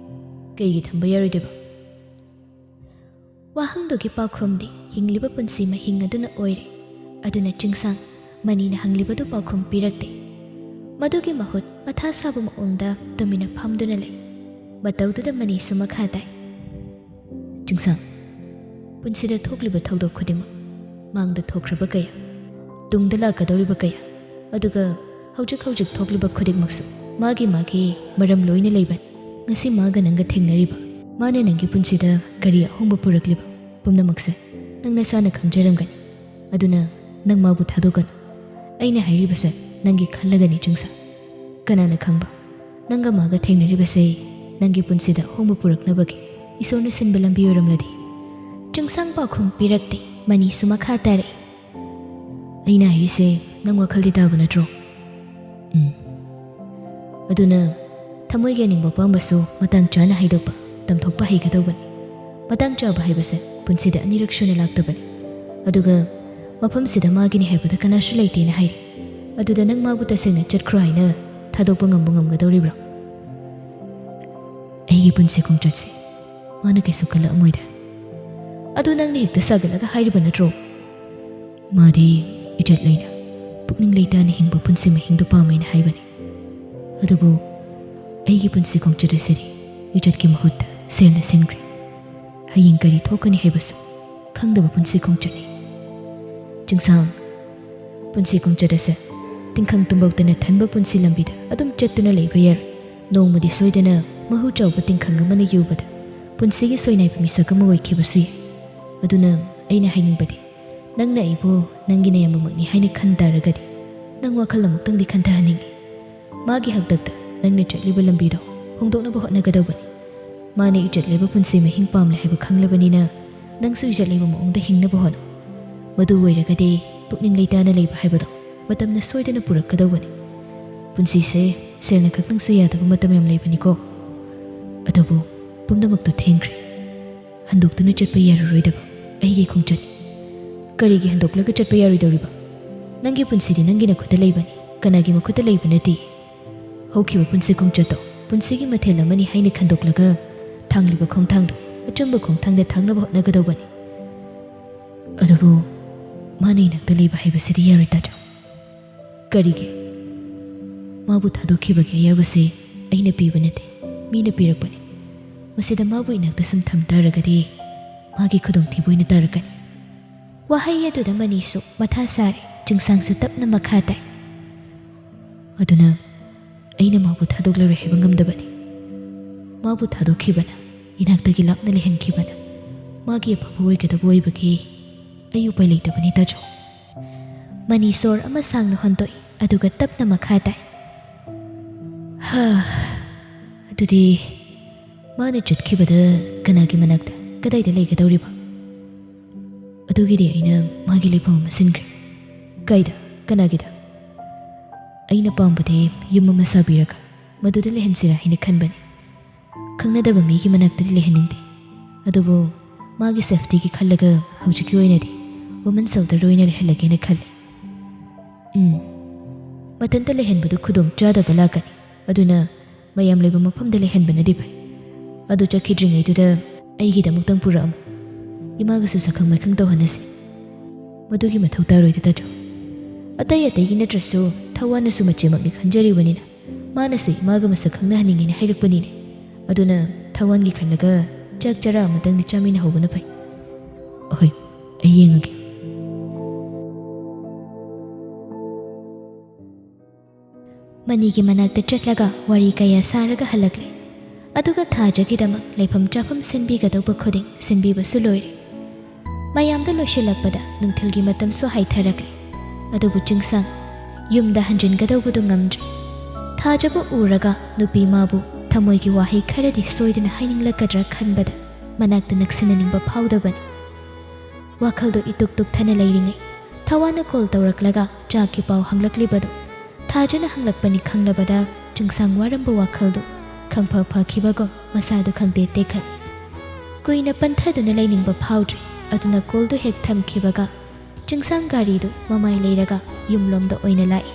"ꯀꯩꯒꯤ ꯊꯝꯕ ꯌꯥꯔꯣꯏꯗꯣꯏꯕ?" ꯋꯥꯍꯪꯗꯨꯒꯤ ꯄꯥꯎꯈꯨꯝꯗꯤ ꯍꯤꯡꯂꯤꯕ ꯄꯨꯟꯁꯤ ꯃꯍꯤꯡ ꯑꯗꯨꯅ ꯑꯣꯏꯔꯦ꯫ ꯑꯗꯨꯅ ꯆꯤꯡꯁꯥꯡ ꯃꯅꯤꯅ ꯍꯪꯂꯤꯕꯗꯨ ꯄꯥꯎꯈꯨꯝ ꯄꯤꯔꯛꯇꯦ꯫ ꯃꯗꯨꯒꯤ ꯃꯍꯨꯠ ꯃꯊꯥ ꯁꯥꯕ ꯃꯑꯣꯡꯗ ꯇꯨꯃꯤꯟꯅ ꯐꯝꯗꯨꯅ ꯂꯩ꯫ ꯃꯇꯧꯗꯨꯗ ꯃꯅꯤꯁꯨ ꯃꯈꯥ ꯇꯥꯏ꯫ "ꯆꯤꯡꯁꯥꯡ, ꯄꯨꯟꯁꯤꯗ ꯊꯣꯛꯂꯤꯕ ꯊꯧꯗꯣꯛ ꯈꯨꯗꯤꯡꯃꯛ, ꯃꯥꯡꯗ ꯊꯣꯛꯈ꯭ꯔꯕ ꯀꯌꯥ, ꯇꯨꯡꯗ ꯂꯥꯛꯀꯗꯧꯔꯤꯕ ꯀꯌꯥ, ꯑꯗꯨꯒ ꯍꯧꯖꯤꯛ ꯍꯧꯖꯤꯛ ꯊꯣꯛꯂꯤꯕ ꯈꯨꯗꯤꯡꯃꯛꯁꯨ ꯃꯥꯒꯤ ꯃꯥꯒꯤ ꯃꯔꯝ ꯂꯣꯏꯅ ꯂꯩꯕꯅꯤ꯫ ꯉꯁꯤ ꯃꯥꯒ ꯅꯪꯒ ꯊꯦꯡꯅꯔꯤꯕ, ꯃꯥꯅ ꯅꯪꯒꯤ ꯄꯨꯟꯁꯤꯗ ꯀꯔꯤ ꯑꯍꯣꯡꯕ ꯄꯨꯔꯛꯂꯤꯕ ꯄꯨꯝꯅꯃꯛꯁꯦ ꯅꯪ ꯅꯁꯥꯅ ꯈꯪꯖꯔꯝꯒꯅꯤ꯫ ꯑꯗꯨꯅ ꯅꯪ ꯃꯥꯕꯨ ꯊꯥꯗꯣꯛꯀꯅꯨ꯫ ꯑꯩꯅ ꯍꯥꯏꯔꯤꯕꯁꯦ ꯅꯪꯒꯤ ꯈꯜꯂꯒꯅꯤ ꯆꯤꯡꯁꯥꯡ꯫ ꯀꯅꯥꯅ ꯈꯪꯕ, ꯅꯪꯒ ꯃꯥꯒ ꯊꯦꯡꯅꯔꯤꯕꯁꯦ ꯅꯪꯒꯤ ꯄꯨꯟꯁꯤꯗ ꯑꯍꯣꯡꯕ ꯄꯨꯔꯛꯅꯕꯒꯤ ꯏꯁꯣꯔꯅ ꯁꯤꯟꯕ ꯂꯝꯕꯤ ꯑꯣꯏꯔꯝꯂꯗꯤ꯫" ꯆꯤꯡꯁꯥꯡ ꯄꯥꯎꯈꯨꯝ ꯄꯤꯔꯛꯇꯦ꯫ ꯃꯅꯤꯁꯨ ꯃꯈꯥ ꯇꯥꯔꯛꯏ꯫ "ꯑꯩꯅ ꯍꯥꯏꯔꯤꯁꯦ ꯅꯪ ꯋꯥꯈꯜꯗꯤ ꯇꯥꯕ ꯅꯠꯇ꯭ꯔꯣ?" "ꯎꯝ꯫" "ꯑꯗꯨꯅ ꯊꯃꯣꯏꯒꯤ ꯑꯅꯤꯡꯕ ꯑꯄꯥꯝꯕꯁꯨ ꯃꯇꯥꯡ ꯆꯥꯅ ꯍꯥꯏꯗꯣꯛꯄ, ꯇꯝꯊꯣꯛꯄ ꯍꯩꯒꯗꯧꯕꯅꯤ꯫ ꯃꯇꯥꯡ ꯆꯥꯕ ꯍꯥꯏꯕꯁꯦ ꯄꯨꯟꯁꯤꯗ ꯑꯅꯤꯔꯛ ꯁꯨꯅ ꯂꯥꯛꯇꯕꯅꯤ꯫ ꯑꯗꯨꯒ ꯃꯐꯝꯁꯤꯗ ꯃꯥꯒꯤꯅꯤ ꯍꯥꯏꯕꯗ ꯀꯅꯥꯁꯨ ꯂꯩꯇꯦꯅ ꯍꯥꯏꯔꯤ꯫ ꯑꯗꯨꯗ ꯅꯪ ꯃꯥꯕꯨ ꯇꯁꯦꯡꯅ ꯆꯠꯈ꯭ꯔꯣ ꯍꯥꯏꯅ ꯊꯥꯗꯣꯛꯄ ꯉꯝꯕ ꯉꯝꯒꯗꯧꯔꯤꯕ꯭ꯔꯣ?" "ꯑꯩꯒꯤ ꯄꯨꯟꯁꯤ ꯈꯣꯡꯆꯠꯁꯦ ꯃꯥꯅ ꯀꯩꯁꯨ ꯀꯜꯂꯛꯑꯝꯃꯣꯏꯗ꯫" "ꯑꯗꯨ ꯅꯪꯅ ꯍꯦꯛꯇ ꯁꯥꯒꯠꯂꯒ ꯍꯥꯏꯔꯤꯕ ꯅꯠꯇ꯭ꯔꯣ?" "ꯃꯥꯗꯤ ꯏꯖꯠ ꯂꯩꯅ ꯄꯨꯛꯅꯤꯡ ꯂꯩꯇꯥꯅ ꯍꯤꯡꯕ ꯄꯨꯟꯁꯤ ꯃꯍꯤꯡꯗꯨ ꯄꯥꯝꯃꯦꯅ ꯍꯥꯏꯕꯅꯤ꯫ ꯑꯗꯨꯕꯨ ꯑꯩꯒꯤ ꯄꯨꯟꯁꯤ ꯈꯣꯡꯆꯠ ꯑꯁꯤꯗꯤ ꯏꯖꯠꯀꯤ ꯃꯍꯨꯠꯇ ꯁꯦꯜꯅ ꯁꯤꯟꯈ꯭ꯔꯦ꯫ ꯍꯌꯦꯡ ꯀꯔꯤ ꯊꯣꯛꯀꯅꯤ ꯍꯥꯏꯕꯁꯨ ꯈꯪꯗꯕ ꯄꯨꯟꯁꯤ ꯈꯣꯡꯆꯠꯅꯤ꯫ ꯆꯤꯡꯁꯥꯡ, ꯄꯨꯟꯁꯤ ꯈꯣꯡꯆꯠ ꯑꯁꯦ ꯇꯤꯡꯈꯪ ꯇꯨꯝꯕꯧꯇꯅ ꯊꯟꯕ ꯄꯨꯟꯁꯤ ꯂꯝꯕꯤꯗ ꯑꯗꯨꯝ ꯆꯠꯇꯨꯅ ꯂꯩꯕ ꯌꯥꯔꯣꯏ꯫ ꯅꯣꯡꯃꯗꯤ ꯁꯣꯏꯗꯅ ꯃꯍꯨ ꯆꯥꯎꯕ ꯇꯤꯡꯈꯪ ꯑꯃꯅ ꯌꯨꯕꯗ ꯄꯨꯟꯁꯤꯒꯤ ꯁꯣꯏꯅꯥꯏꯕ ꯃꯤꯁꯛ ꯑꯃ ꯑꯣꯏꯈꯤꯕꯁꯨ ꯌꯥꯏ꯫ ꯑꯗꯨꯅ ꯑꯩꯅ ꯍꯥꯏꯅꯤꯡꯕꯗꯤ, ꯅꯪꯅ ꯑꯩꯕꯨ ꯅꯪꯒꯤ ꯅꯌꯥꯝꯕꯃꯛꯅꯤ ꯍꯥꯏꯅ ꯈꯟ ꯇꯥꯔꯒꯗꯤ, ꯅꯪ ꯋꯥꯈꯜ ꯑꯃꯨꯛꯇꯪꯗꯤ ꯈꯟꯊꯍꯟꯅꯤꯡꯉꯤ꯫ ꯃꯥꯒꯤ ꯍꯥꯛꯇꯛꯇ ꯅꯪꯅ ꯆꯠꯂꯤꯕ ꯂꯝꯕꯤꯗꯣ ꯍꯣꯡꯗꯣꯛꯅꯕ ꯍꯣꯠꯅꯒꯗꯧꯕꯅꯤ꯫ ꯃꯥꯅ ꯏꯖꯠ ꯂꯩꯕ ꯄꯨꯟꯁꯤ ꯃꯍꯤꯡ ꯄꯥꯝꯂꯦ ꯍꯥꯏꯕ ꯈꯪꯂꯕꯅꯤꯅ, ꯅꯪꯁꯨ ꯏꯖꯠ ꯂꯩꯕ ꯃꯑꯣꯡꯗ ꯍꯤꯡꯅꯕ ꯍꯣꯠꯅꯧ꯫ ꯃꯗꯨ ꯑꯣꯏꯔꯒꯗꯤ ꯄꯨꯛꯅꯤꯡ ꯂꯩꯇꯥꯅ ꯂꯩꯕ ꯍꯥꯏꯕꯗꯣ ꯃꯇꯝꯅ ꯁꯣꯏꯗꯅ ꯄꯨꯔꯛꯀꯗꯧꯕꯅꯤ꯫ ꯄꯨꯟꯁꯤꯁꯦ ꯁꯦꯜꯅ ꯈꯛꯇꯪꯁꯨ ꯌꯥꯗꯕ ꯃꯇꯝ ꯌꯥꯝ ꯂꯩꯕꯅꯤꯀꯣ꯫ ꯑꯗꯨꯕꯨ ꯄꯨꯝꯅꯃꯛꯇꯨ ꯊꯦꯡꯈ꯭ꯔꯦ꯫ ꯍꯟꯗꯣꯛꯇꯨꯅ ꯆꯠꯄ ꯌꯥꯔꯔꯣꯏꯗꯕ ꯑꯩꯒꯤ ꯈꯣꯡꯆꯠꯅꯤ꯫ ꯀꯔꯤꯒꯤ ꯍꯟꯗꯣꯛꯂꯒ ꯆꯠꯄ ꯌꯥꯔꯣꯏꯗꯧꯔꯤꯕ? ꯅꯪꯒꯤ ꯄꯨꯟꯁꯤꯗꯤ ꯅꯪꯒꯤ ꯅꯈꯨꯠꯇ ꯂꯩꯕꯅꯤ, ꯀꯅꯥꯒꯤ ꯃꯈꯨꯠꯇ ꯂꯩꯕ ꯅꯠꯇꯦ꯫ ꯍꯧꯈꯤꯕ ꯄꯨꯟꯁꯤ ꯈꯣꯡꯆꯠꯇꯣ ꯄꯨꯟꯁꯤꯒꯤ ꯃꯊꯦꯜ ꯑꯃꯅꯤ ꯍꯥꯏꯅ ꯈꯟꯗꯣꯛꯂꯒ ꯊꯥꯡꯂꯤꯕ ꯈꯣꯡꯊꯥꯡꯗꯣ ꯑꯆꯨꯝꯕ ꯈꯣꯡꯊꯥꯡꯗ ꯊꯥꯡꯅꯕ ꯍꯣꯠꯅꯒꯗꯧꯕꯅꯤ꯫ ꯑꯗꯨꯕꯨ ꯃꯥꯅ ꯏꯅꯥꯛꯇ ꯂꯩꯕ ꯍꯥꯏꯕꯁꯤꯗꯤ ꯌꯥꯔꯣꯏ, ꯇꯥꯆꯧ꯫ ꯀꯔꯤꯒꯤ? ꯃꯥꯕꯨ ꯊꯥꯗꯣꯛꯈꯤꯕꯒꯤ ꯑꯌꯥꯕꯁꯦ ꯑꯩꯅ ꯄꯤꯕ ꯅꯠꯇꯦ, ꯃꯤꯅ ꯄꯤꯔꯛꯄꯅꯤ꯫ ꯃꯁꯤꯗ ꯃꯥꯕꯨ ꯏꯅꯥꯛꯇ ꯁꯨꯝ ꯊꯝ ꯇꯥꯔꯒꯗꯤ ꯃꯥꯒꯤ ꯈꯨꯗꯣꯡꯊꯤꯕ ꯑꯣꯏꯅ ꯇꯥꯔꯛꯀꯅꯤ꯫ ꯋꯥꯍꯩ ꯑꯗꯨꯗ ꯃꯅꯤꯁꯨ ꯃꯊꯥ ꯁꯥꯔꯦ꯫ ꯆꯤꯡꯁꯥꯡꯁꯨ ꯇꯞꯅ ꯃꯈꯥ ꯇꯥꯏ꯫ ꯑꯗꯨꯅ ꯑꯩꯅ ꯃꯥꯕꯨ ꯊꯥꯗꯣꯛꯂꯔꯣꯏ ꯍꯥꯏꯕ ꯉꯝꯗꯕꯅꯤ꯫ ꯃꯥꯕꯨ ꯊꯥꯗꯣꯛꯈꯤꯕꯅ, ꯏꯅꯥꯛꯇꯒꯤ ꯂꯥꯞꯅ ꯂꯩꯍꯟꯈꯤꯕꯅ ꯃꯥꯒꯤ ꯑꯐꯕ ꯑꯣꯏꯒꯗꯕ ꯑꯣꯏꯕꯒꯤ ꯑꯩ ꯎꯄꯥꯏ ꯂꯩꯇꯕꯅꯤ, ꯇꯥꯆꯧ꯫ ꯃꯅꯤ ꯁꯣꯔ ꯑꯃ ꯁꯥꯡꯅ ꯍꯣꯟꯗꯣꯛꯏ, ꯑꯗꯨꯒ ꯇꯞꯅ ꯃꯈꯥ ꯇꯥꯏ꯫ ꯍꯥ, ꯑꯗꯨꯗꯤ ꯃꯥꯅ ꯆꯠꯈꯤꯕꯗ ꯀꯅꯥꯒꯤ ꯃꯅꯥꯛꯇ, ꯀꯗꯥꯏꯗ ꯂꯩꯒꯗꯧꯔꯤꯕ? ꯑꯗꯨꯒꯤꯗꯤ ꯑꯩꯅ ꯃꯥꯒꯤ ꯂꯩꯐꯝ ꯑꯃ ꯁꯤꯟꯈ꯭ꯔꯦ꯫ ꯀꯥꯏꯗ? ꯀꯅꯥꯒꯤꯗ? ꯑꯩꯅ ꯄꯥꯝꯕꯗꯤ ꯌꯨꯝ ꯑꯃ ꯁꯥꯕꯤꯔꯒ ꯃꯗꯨꯗ ꯂꯩꯍꯟꯁꯤꯔꯥ ꯍꯥꯏꯅ ꯈꯟꯕꯅꯤ꯫ ꯈꯪꯅꯗꯕ ꯃꯤꯒꯤ ꯃꯅꯥꯛꯇꯗꯤ ꯂꯩꯍꯟꯅꯤꯡꯗꯦ꯫ ꯑꯗꯨꯕꯨ ꯃꯥꯒꯤ ꯁꯦꯐꯇꯤꯒꯤ ꯈꯜꯂꯒ ꯍꯧꯖꯤꯛꯀꯤ ꯑꯣꯏꯅꯗꯤ ꯋꯨꯃꯟ ꯁꯦꯜꯇꯔꯗ ꯑꯣꯏꯅ ꯂꯩꯍꯜꯂꯒꯦꯅ ꯈꯜꯂꯤ꯫ ꯎꯝ, ꯃꯊꯟꯇ ꯂꯩꯍꯟꯕꯗꯨ ꯈꯨꯗꯣꯡ ꯆꯥꯗꯕ ꯂꯥꯛꯀꯅꯤ꯫ ꯑꯗꯨꯅ ꯃꯌꯥꯝ ꯂꯩꯕ ꯃꯐꯝꯗ ꯂꯩꯍꯟꯕꯅꯗꯤ ꯐꯩ꯫ ꯑꯗꯨ ꯆꯠꯈꯤꯗ꯭ꯔꯤꯉꯩꯗꯨꯗ ꯑꯩꯒꯤꯗꯃꯛꯇꯪ ꯄꯨꯔꯛꯑꯝꯃꯨ꯫ ꯏꯃꯥꯒꯁꯨ ꯁꯛꯈꯪ ꯃꯥꯏꯈꯪ ꯇꯧꯍꯟꯅꯁꯤ꯫ ꯃꯗꯨꯒꯤ ꯃꯊꯧ ꯇꯥꯔꯣꯏꯗ, ꯇꯥꯆꯧ꯫ ꯑꯇꯩ ꯑꯇꯩꯒꯤ ꯅꯠꯇ꯭ꯔꯁꯨ ꯊꯋꯥꯟꯅꯁꯨ ꯃꯆꯦꯃꯛꯅꯤ ꯈꯟꯖꯔꯤꯕꯅꯤꯅ ꯃꯥꯅꯁꯨ ꯏꯃꯥꯒ ꯃꯁꯛ ꯈꯪꯅꯍꯟꯅꯤꯡꯉꯦꯅ ꯍꯥꯏꯔꯛꯄꯅꯤꯅꯦ꯫ ꯑꯗꯨꯅ ꯊꯋꯥꯟꯒꯤ ꯈꯜꯂꯒ ꯆꯥꯛ ꯆꯔꯥ ꯑꯃꯇꯪꯗꯤ ꯆꯥꯃꯤꯟꯅꯍꯧꯕꯅ ꯐꯩ꯫ ꯑꯍꯣꯏ, ꯑꯩ ꯌꯦꯡꯉꯒꯦ꯫ ꯃꯅꯤꯒꯤ ꯃꯅꯥꯛꯇ ꯆꯠꯂꯒ ꯋꯥꯔꯤ ꯀꯌꯥ ꯁꯥꯔꯒ ꯍꯜꯂꯛꯂꯦ꯫ ꯑꯗꯨꯒ ꯊꯥꯖꯒꯤꯗꯃꯛ ꯂꯩꯐꯝ ꯆꯥꯐꯝ ꯁꯤꯟꯕꯤꯒꯗꯧꯕ ꯈꯨꯗꯤꯡ ꯁꯤꯟꯕꯤꯕꯁꯨ ꯂꯣꯏꯔꯦ꯫ ꯃꯌꯥꯝꯗꯨ ꯂꯣꯏꯁꯤꯜꯂꯛꯄꯗ ꯅꯨꯡꯊꯤꯜꯒꯤ ꯃꯇꯝꯁꯨ ꯍꯥꯏꯊꯔꯛꯂꯦ꯫ ꯑꯗꯨꯕꯨ ꯆꯤꯡꯁꯥꯡ ꯌꯨꯝꯗ ꯍꯟꯖꯤꯟꯒꯗꯧꯕꯗꯨ ꯉꯝꯗ꯭ꯔꯦ꯫ ꯊꯥꯖꯕ ꯎꯔꯒ ꯅꯨꯄꯤ ꯃꯥꯕꯨ ꯊꯃꯣꯏꯒꯤ ꯋꯥꯍꯩ ꯈꯔꯗꯤ ꯁꯣꯏꯗꯅ ꯍꯥꯏꯅꯤꯡꯂꯛꯀꯗ꯭ꯔꯥ ꯈꯟꯕꯗ ꯃꯅꯥꯛꯇ ꯅꯛꯁꯤꯟꯅꯅꯤꯡꯕ ꯐꯥꯎꯗꯕꯅꯤ꯫ ꯋꯥꯈꯜꯗꯨ ꯏꯇꯨꯛ ꯇꯨꯛꯊꯅ ꯂꯩꯔꯤꯉꯩ ꯊꯋꯥꯟꯅ ꯀꯣꯜ ꯇꯧꯔꯛꯂꯒ ꯆꯥꯛꯀꯤ ꯄꯥꯎ ꯍꯪꯂꯛꯂꯤꯕꯗꯨ ꯊꯥꯖꯅ ꯍꯪꯂꯛꯄꯅꯤ ꯈꯪꯂꯕꯗ ꯆꯤꯡꯁꯥꯡ ꯋꯥꯔꯝꯕ ꯋꯥꯈꯜꯗꯨ ꯈꯪꯐ ꯐꯈꯤꯕꯒꯨꯝ ꯃꯁꯥꯗꯨ ꯈꯪꯇꯦ ꯇꯦꯛꯈꯠꯂꯤ꯫ ꯀꯨꯏꯅ ꯄꯟꯊꯗꯨꯅ ꯂꯩꯅꯤꯡꯕ ꯐꯥꯎꯗ꯭ꯔꯦ꯫ ꯑꯗꯨꯅ ꯀꯣꯜꯗꯨ ꯍꯦꯛ ꯊꯝꯈꯤꯕꯒ ꯆꯤꯡꯁꯥꯡ ꯒꯥꯔꯤꯗꯨ ꯃꯃꯥꯏ ꯂꯩꯔꯒ ꯌꯨꯝꯂꯣꯝꯗ ꯑꯣꯏꯅ ꯂꯥꯛꯏ꯫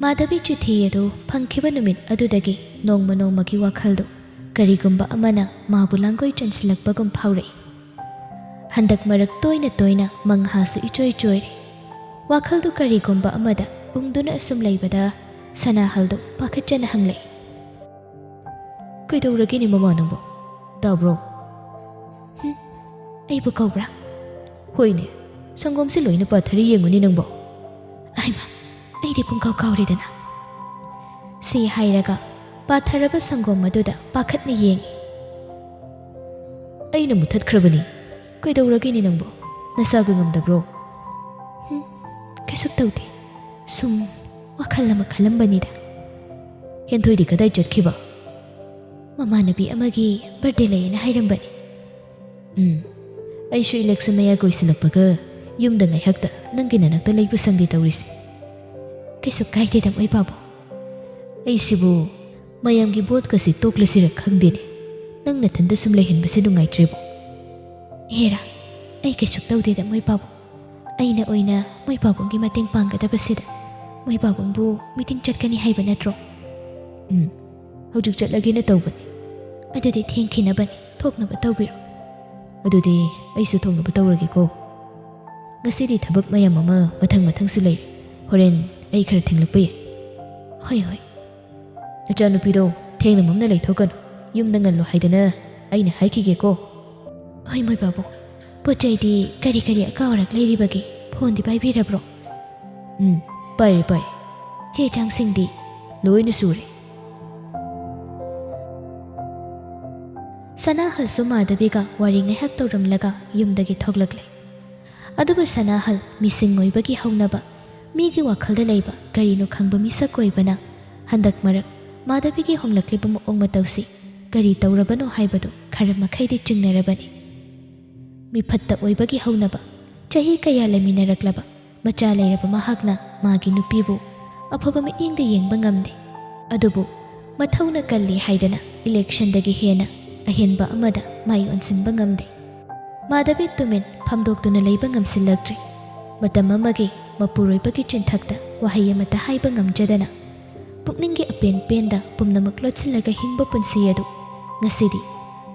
ꯃꯥꯙꯕꯤ ꯆꯤꯊꯤ ꯑꯗꯨ ꯐꯪꯈꯤꯕ ꯅꯨꯃꯤꯠ ꯑꯗꯨꯗꯒꯤ ꯅꯣꯡꯃ ꯅꯣꯡꯃꯒꯤ ꯋꯥꯈꯜꯗꯨ ꯀꯔꯤꯒꯨꯝꯕ ꯑꯃꯅ ꯃꯥꯕꯨ ꯂꯥꯡꯒꯣꯏ ꯆꯟꯁꯤꯜꯂꯛꯄꯒꯨꯝ ꯐꯥꯎꯔꯛꯏ꯫ ꯍꯟꯗꯛ ꯃꯔꯛ ꯇꯣꯏꯅ ꯇꯣꯏꯅ ꯃꯪꯍꯥꯁꯨ ꯏꯆꯣꯏ ꯆꯣꯏꯔꯦ꯫ ꯋꯥꯈꯜꯗꯨ ꯀꯔꯤꯒꯨꯝꯕ ꯑꯃꯗ ꯎꯪꯗꯨꯅ ꯑꯁꯨꯝ ꯂꯩꯕꯗ ꯁꯅꯥꯍꯜꯗꯨ ꯄꯥꯈꯠꯆꯅ ꯍꯪꯂꯛꯏ꯫ "ꯀꯩꯗꯧꯔꯒꯦꯅꯦ ꯃꯃꯥ ꯅꯪꯕꯣ? ꯇꯥꯕ꯭ꯔꯣ?" "ꯍꯨꯝ, ꯑꯩꯕꯨ ꯀꯧꯕ꯭ꯔꯥ?" "ꯍꯣꯏꯅꯦ, ꯁꯪꯒꯣꯝꯁꯦ ꯂꯣꯏꯅ ꯄꯥꯊꯔꯤ ꯌꯦꯡꯉꯨꯅꯦ ꯅꯪꯕꯣ꯫" "ꯑꯩꯃ, ꯑꯩꯗꯤ ꯄꯨꯡꯀꯥꯎ ꯀꯥꯎꯔꯦꯗꯅ꯫" ꯁꯤ ꯍꯥꯏꯔꯒ ꯄꯥꯊꯔꯕ ꯁꯪꯒꯣꯝ ꯑꯗꯨꯗ ꯄꯥꯈꯠꯅ ꯌꯦꯡꯏ꯫ "ꯑꯩꯅ ꯃꯨꯊꯠꯈ꯭ꯔꯕꯅꯤ꯫ ꯀꯩꯗꯧꯔꯒꯦꯅꯦ ꯅꯪꯕꯣ? ꯅꯁꯥꯒ ꯉꯝꯗꯕ꯭ꯔꯣ?" "ꯍꯨꯝ, ꯀꯩꯁꯨ ꯇꯧꯗꯦ꯫ ꯁꯨꯝ ꯋꯥꯈꯜ ꯑꯃ ꯈꯜꯂꯝꯕꯅꯤꯗ꯫" "ꯍꯦꯟꯊꯣꯏꯗꯤ ꯀꯗꯥꯏ ꯆꯠꯈꯤꯕ?" "ꯃꯃꯥꯟꯅꯕꯤ ꯑꯃꯒꯤ ꯕꯥꯔꯗꯦ ꯂꯩꯌꯦꯅ ꯍꯥꯏꯔꯝꯕꯅꯤ꯫" "ꯎꯝ, ꯑꯩꯁꯨ ꯏꯂꯦꯛꯁꯟ ꯃꯌꯥ ꯀꯣꯏꯁꯤꯜꯂꯛꯄꯒ ꯌꯨꯝꯗ ꯉꯥꯏꯍꯥꯛꯇ ꯅꯪꯒꯤ ꯅꯅꯥꯛꯇ ꯂꯩꯕ ꯁꯪꯒꯦ ꯇꯧꯔꯤꯁꯦ꯫" "ꯀꯩꯁꯨ ꯀꯥꯏꯗꯦꯗ ꯃꯣꯏ ꯄꯥꯕꯨꯡ꯫" "ꯑꯩꯁꯤꯕꯨ ꯃꯌꯥꯝꯒꯤ ꯚꯣꯠꯀꯁꯤ ꯇꯣꯛꯂꯁꯤꯔ ꯈꯪꯗꯦꯅꯦ꯫ ꯅꯪ ꯅꯊꯟꯗ ꯁꯨꯝ ꯂꯩꯍꯟꯕꯁꯦ ꯅꯨꯡꯉꯥꯏꯇ꯭ꯔꯦꯕꯣ꯫" "ꯍꯦꯔꯥ, ꯑꯩ ꯀꯩꯁꯨ ꯇꯧꯗꯦꯗ ꯃꯣꯏ ꯄꯥꯕꯨꯡ꯫ ꯑꯩꯅ ꯑꯣꯏꯅ ꯃꯣꯏ ꯄꯥꯕꯨꯡꯒꯤ ꯃꯇꯦꯡ ꯄꯥꯡꯒꯗꯕꯁꯤꯗ ꯃꯣꯏ ꯄꯥꯕꯨꯡꯕꯨ ꯃꯤꯇꯤꯡ ꯆꯠꯀꯅꯤ ꯍꯥꯏꯕ ꯅꯠꯇ꯭ꯔꯣ?" "ꯎꯝ, ꯍꯧꯖꯤꯛ ꯆꯠꯂꯒꯦꯅ ꯇꯧꯕꯅꯤ꯫ ꯑꯗꯨꯗꯤ ꯊꯦꯡꯈꯤꯅꯕꯅꯤ, ꯊꯣꯛꯅꯕ ꯇꯧꯕꯤꯔꯣ꯫ ꯑꯗꯨꯗꯤ ꯑꯩꯁꯨ ꯊꯣꯛꯅꯕ ꯇꯧꯔꯒꯦꯀꯣ꯫ ꯉꯁꯤꯗꯤ ꯊꯕꯛ ꯃꯌꯥꯝ ꯑꯃ ꯃꯊꯪ ꯃꯊꯪꯁꯨ ꯂꯩ꯫ ꯍꯣꯔꯦꯟ ꯑꯩ ꯈꯔ ꯊꯦꯡꯂꯛꯄ ꯌꯥꯏ꯫ ꯍꯣꯏ, ꯍꯣꯏ꯫ ꯅꯆꯥꯅꯨꯄꯤꯗꯣ ꯊꯦꯡꯅ ꯃꯝꯅ ꯂꯩꯊꯣꯛꯀꯅꯨ꯫ ꯌꯨꯝꯗ ꯉꯜꯂꯣ ꯍꯥꯏꯗꯅ ꯑꯩꯅ ꯍꯥꯏꯈꯤꯒꯦꯀꯣ꯫ ꯍꯣꯏ, ꯃꯣꯏ ꯕꯥꯕꯨ꯫ ꯄꯣꯠ ꯆꯩꯗꯤ ꯀꯔꯤ ꯀꯔꯤ ꯑꯀꯥ ꯑꯔꯛ ꯂꯩꯔꯤꯕꯒꯦ? ꯐꯣꯟꯗꯤ ꯄꯥꯏꯕꯤꯔꯕ꯭ꯔꯣ? ꯎꯝ, ꯄꯥꯏꯔꯦ, ꯄꯥꯏꯔꯦ꯫ ꯆꯦ ꯆꯥꯡꯁꯤꯡꯗꯤ? ꯂꯣꯏꯅ ꯁꯨꯔꯦ꯫ ꯁꯅꯥꯍꯜꯁꯨ ꯃꯥꯙꯕꯤꯒ ꯋꯥꯔꯤ ꯉꯥꯏꯍꯥꯛ ꯇꯧꯔꯝꯂꯒ ꯌꯨꯝꯗꯒꯤ ꯊꯣꯛꯂꯛꯂꯦ꯫ ꯑꯗꯨꯕꯨ ꯁꯅꯥꯍꯜ ꯃꯤꯁꯤꯡ ꯑꯣꯏꯕꯒꯤ ꯍꯧꯅꯕ, ꯃꯤꯒꯤ ꯋꯥꯈꯜꯗ ꯂꯩꯕ ꯀꯔꯤꯅꯣ ꯈꯪꯕ ꯃꯤꯁꯛ ꯑꯣꯏꯕꯅ ꯍꯟꯗꯛ ꯃꯔꯛ ꯃꯥꯙꯕꯤꯒꯤ ꯍꯣꯡꯂꯛꯂꯤꯕ ꯃꯑꯣꯡ ꯃꯇꯧꯁꯤ ꯀꯔꯤ ꯇꯧꯔꯕꯅꯣ ꯍꯥꯏꯕꯗꯨ ꯈꯔ ꯃꯈꯩꯗꯤ ꯆꯤꯡꯅꯔꯕꯅꯤ꯫ ꯃꯤꯐꯠꯇ ꯑꯣꯏꯕꯒꯤ ꯍꯧꯅꯕ, ꯆꯍꯤ ꯀꯌꯥ ꯂꯩꯃꯤꯟꯅꯔꯛꯂꯕ ꯃꯆꯥ ꯂꯩꯔꯕ ꯃꯍꯥꯛꯅ ꯃꯥꯒꯤ ꯅꯨꯄꯤꯕꯨ ꯑꯐꯕ ꯃꯤꯠꯌꯦꯡꯗ ꯌꯦꯡꯕ ꯉꯝꯗꯦ꯫ ꯑꯗꯨꯕꯨ ꯃꯊꯧꯅ ꯀꯜꯂꯤ ꯍꯥꯏꯗꯅ ꯏꯂꯦꯛꯁꯟꯗꯒꯤ ꯍꯦꯟꯅ ꯑꯍꯦꯟꯕ ꯑꯃꯗ ꯃꯥꯏ ꯑꯣꯟꯁꯤꯟꯕ ꯉꯝꯗꯦ꯫ ꯃꯥꯙꯕꯤ ꯇꯨꯃꯤꯟ ꯐꯝꯗꯣꯛꯇꯨꯅ ꯂꯩꯕ ꯉꯝꯁꯤꯜꯂꯛꯇ꯭ꯔꯦ꯫ ꯃꯇꯝ ꯑꯃꯒꯤ ꯃꯄꯨꯔꯣꯏꯕꯒꯤ ꯆꯤꯟꯊꯛꯇ ꯋꯥꯍꯩ ꯑꯃꯠꯇ ꯍꯥꯏꯕ ꯉꯝꯖꯗꯅ, ꯄꯨꯛꯅꯤꯡꯒꯤ ꯑꯄꯦꯟ ꯄꯦꯟꯗ ꯄꯨꯝꯅꯃꯛ ꯂꯣꯠꯁꯤꯜꯂꯒ ꯍꯤꯡꯕ ꯄꯨꯟꯁꯤ ꯑꯗꯨ ꯉꯁꯤꯗꯤ